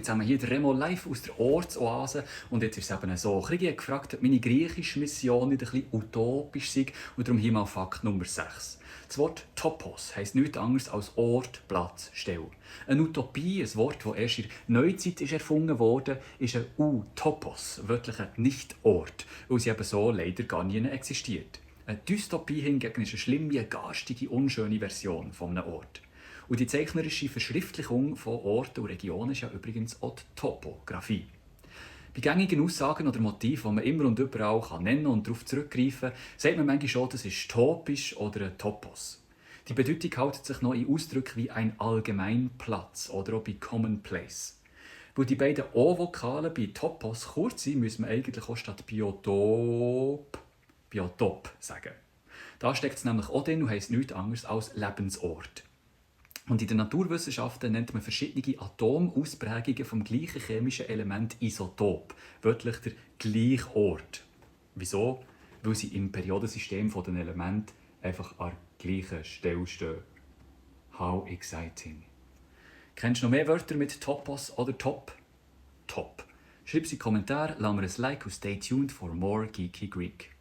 zusammen, hier der Remo live aus der Ortsoase. Und jetzt ist es eben so, ich habe gefragt, ob meine griechische Mission nicht ein bisschen utopisch sei. Und darum hier mal Fakt Nummer 6. Das Wort Topos heisst nichts anderes als Ort, Platz, Stelle. Eine Utopie, ein Wort, das erst in der Neuzeit erfunden wurde, ist ein Utopos, wörtlich ein Nicht-Ort, weil sie eben so leider gar nie existiert. Eine Dystopie hingegen ist eine schlimme, garstige, unschöne Version von einem Ort. Und die zeichnerische Verschriftlichung von Orten und Regionen ist ja übrigens auch die Topographie. Bei gängigen Aussagen oder Motiven, die man immer und überall nennen und darauf zurückgreifen kann, sagt man manchmal schon, das ist topisch oder ein Topos. Die Bedeutung hält sich noch in Ausdrücken wie ein Allgemeinplatz oder auch bei Commonplace. Weil die beiden O-Vokale bei Topos kurz sind, müssen wir eigentlich auch statt Biotop sagen. Da steckt es nämlich auch drin und heisst nichts anderes als Lebensort. Und in den Naturwissenschaften nennt man verschiedene Atomausprägungen vom gleichen chemischen Element Isotop, wörtlich der gleiche Ort. Wieso? Weil sie im Periodensystem der Elemente einfach an der gleichen Stelle stehen. How exciting. Kennst du noch mehr Wörter mit Topos oder Top? Top. Schreib sie in die Kommentare, lass mir ein Like und stay tuned for more Geeky Greek.